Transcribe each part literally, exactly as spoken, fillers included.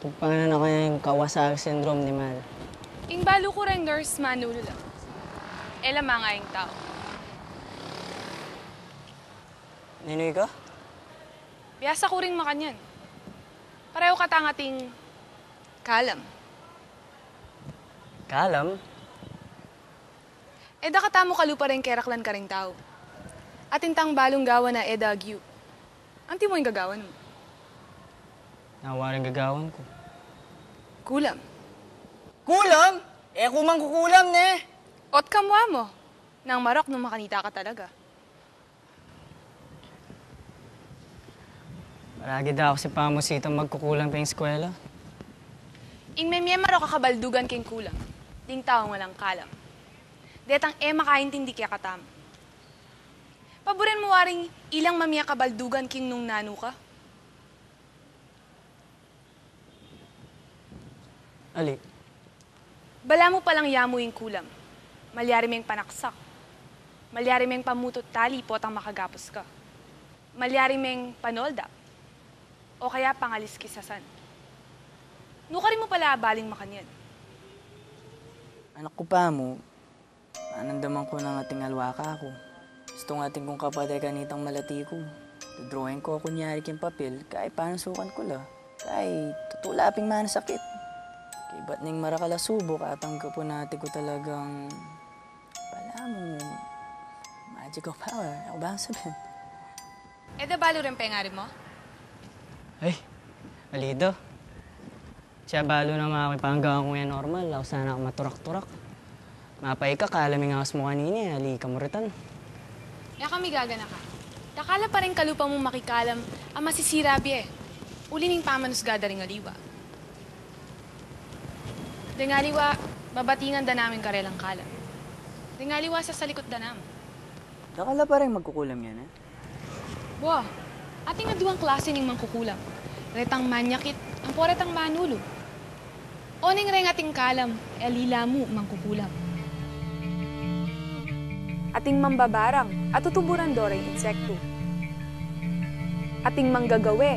Pagpanganak na kaya ing Kawasaki syndrome ni Mal. Ing balu ku reng nurse, manulu la. E la mangayang tau. Ninu ika? Biasa ku ring makanyan. Pareho katang ating kalam. Kalam? E da katamu kalupa reng keraklan karing tau. Atin tang balung gawan a e da agyu. Anti mu ing gagawan mu? Nawa ring gagawan ku. Kulam. Kulam? E ku mang kukulam, ne? Ot kamu, amo. Nang marok nung makanita ka talaga. Maragid aku si Pamusitang magkukulam king eskwela. Ing memie marok a kabaldugan king kulam, ding taung alang kalam. Detang e makaintindi kekatamu. Paburen mu waring ilang mamie kabaldugan king nung nanu ka? Ali? Balamu palang yamu ing kulam. Malyari meng panaksak. Malyari meng pamutut tali potang makagapus ka. Malyari meng panoldap. O kaya pangaliskisasan. Nukarin mu pala abaling makanyan? Anak ku, Pamu, nanandaman ku nang ating alwa kaku. Istung atin kung kapate kanitang malati ku. Dodrawing ku kunyari king papil, kay panusukan ku la. Kay tutu la ping manasakit. Kaybat ning marakal a subuk, atanggapun nati ku talagang, balamu, magical power. Aku bang sabyan? E da balu reng pengari mu? Ay, ali da. Tia balu na makipanggawa kung e normal, aku sana maturak-turak. Mapay ka, kalam ing awas mu kanini, ali ka muritan. E kami gaganaka. Dakal la pa ring kalupa mung makikalam a masisira bie, uli ning pamanusga da ring aliwa. Deng aliwa, mabatingan da namu ing karelang kalam. Deng aliwa, sasalikut da namu. Dakal la pa ring magkukulam ngeni, e? Wa, ating aduang klase ning mangkukulam. Retang manyakit, ampo retang manulu. Oneng reng ating kalam, e ali la mu mangkukulam. Ating mambabarang, a tutuburan do reng insektu. Ating manggagawe,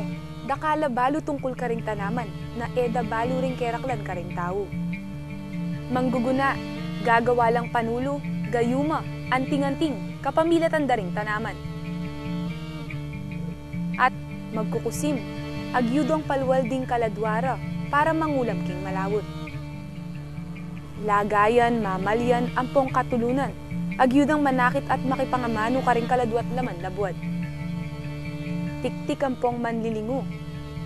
dakal la balu tungkul karing tanaman, na e da balu ring keraklan karing tau. Mangguguna, gagawa lang panulu, gayuma, anting-anting, kapamilatan da ring tanaman. At magkukusim, agyu dong palwal ding kaladwa ra para mangulam king malaut. Lagayan, mamalyan, ampong katulunan, agyu dang manakit at makipangamanu karing kaladwa't laman na buad. Tiktik ampong manlilingu,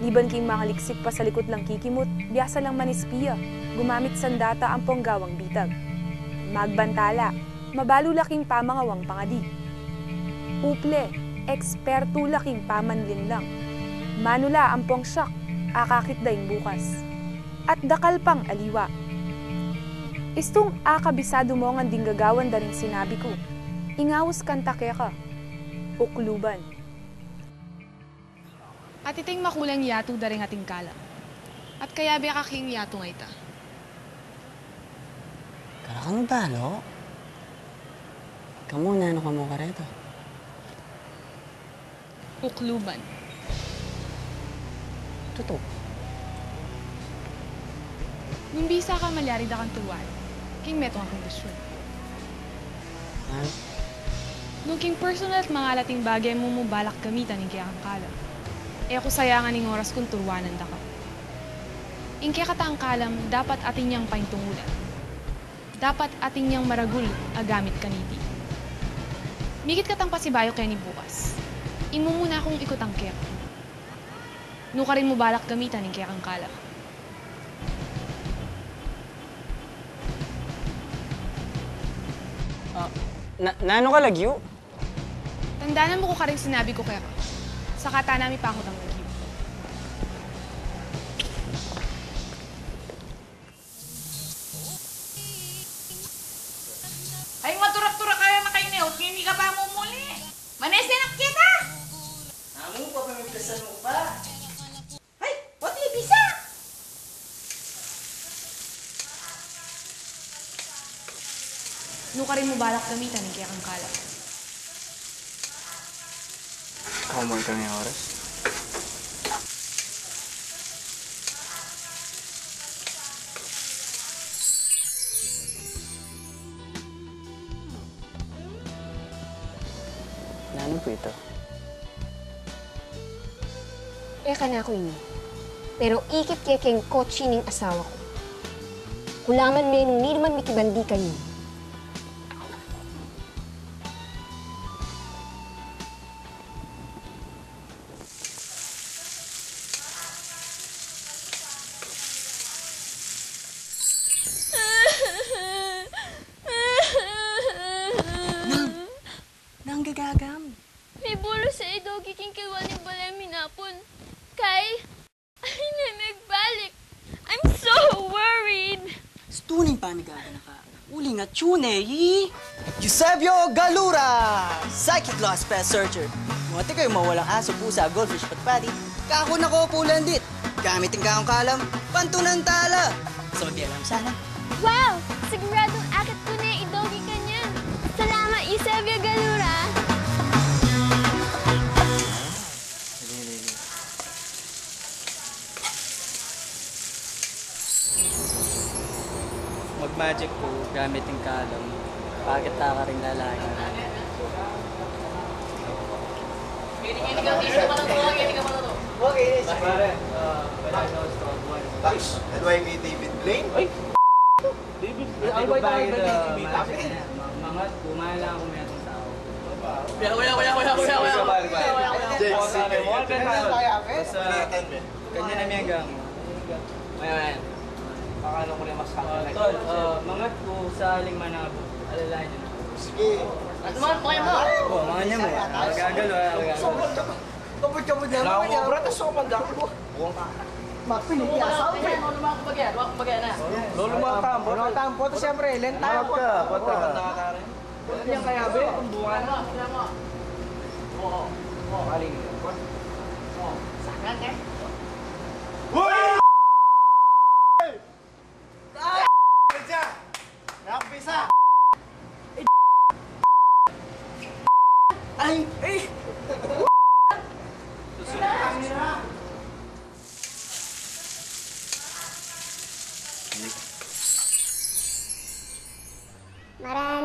liban king mangaliksik pasalikut lang kikimut, biasa lang manispia, gumamit sandata ampong gawang bitag. Magbantala, mabalu la king pamangawang pangadi. Uple, ekspertu la king pamanlinlang. Manula ampong syak, akakit da ing bukas. At dakal pang aliwa. Istung akabisadu mu ngan ding gagawan da ring sinabi ku, ing aus kanta keka, ukluban. At iting makulang yatu da ring ating kalam. At kayabe ka king yatu a ita. Kara kang balo? Kamu, nanu kamu kareta? Ukluban. Tutu. Nung bisa ka, malyari da kang turuan king metung a kondisyon. Nung king personal at mangalat ing bage mu, mu balak gamitan ing kekang kalam, e ku sayangan ing oras kung turuanan da ka. Ing kekatang kalam dapat atin yang paintungulan. Dapat atin yang maragul a gamit kaniti. Mikit katang pasibayu keni bukas. Imumuna kung ikutang keka. Nukarin mu balak gamitan ing kekang kalam? Ah, na, nanu ka lagyu? Tandanan mu ku karing sinabi ku keka. Saka tana mi pangutang lagyu. Ay, maturak-turak kaya na kayu ne, ot ngeni ka pa mumuli. Manese na kita. Namu, papamigkasan mu pa. Ay, ot ibisa. Nukarin mu balak gamitan ing kekang kalam? Homework kang oras. Ano po ito? E kanaku ini. Pero ikit ke keng kotse ning asawa ku. Kulaman me nung ninu man mikibandikan ini. Nang, nang gagagam. Mibulus ya i Doggy king kilwa ning bale minapun. Kay, ali ne megbalik. I'm so worried. Tuning pamigaga na ka. Uling atyu ne i Eusebio Galura, Psychic Lost Pet Searcher. Kung atin kayung mawalang aso, pusa, goldfish, patpati, kakuna ko pu landit. Gamit ing kakung kalam, pantunan tala. Sa magbialam sana. Wow! Siguradung akit ku ne i Doggy kanyan. Salamat, Eusebio Galura. Mag-magic pu gamit ing kalam. Pakit ta karing lalaki. Pare, ah, wala na, strong one. Tapos, ano ay kay David Blaine? Ay! David Blaine. Ay, wait, wait, wait, wait, wait. Mangat, bumala ako may atong tao. Wala, wala, wala, wala, wala, wala. Jake, sige. Basta, kanya na mi anggang. Ayan, ayan. Pakano ko rin mas kanya. Tol, ah, mangat ku sa aling manabo. Alalayan niyo na. Sige. At mga, mga mo. Oh, mga niya mo. Magagalo, ah, magagalo. Kabut-kabut na. Wala akong obra, tas ako pandang. Buwang ka. Mapinit ya, sabi. Lolo, mga tampo. Lolo, tampo. Tapos, siyempre, lenta. Mga ka, pata. Yan kaya, be, itong bunga na. Oo. Oo. Mali. Oo. Saan ka? Uy! Nakumpisa! Ay! Ay! Mara-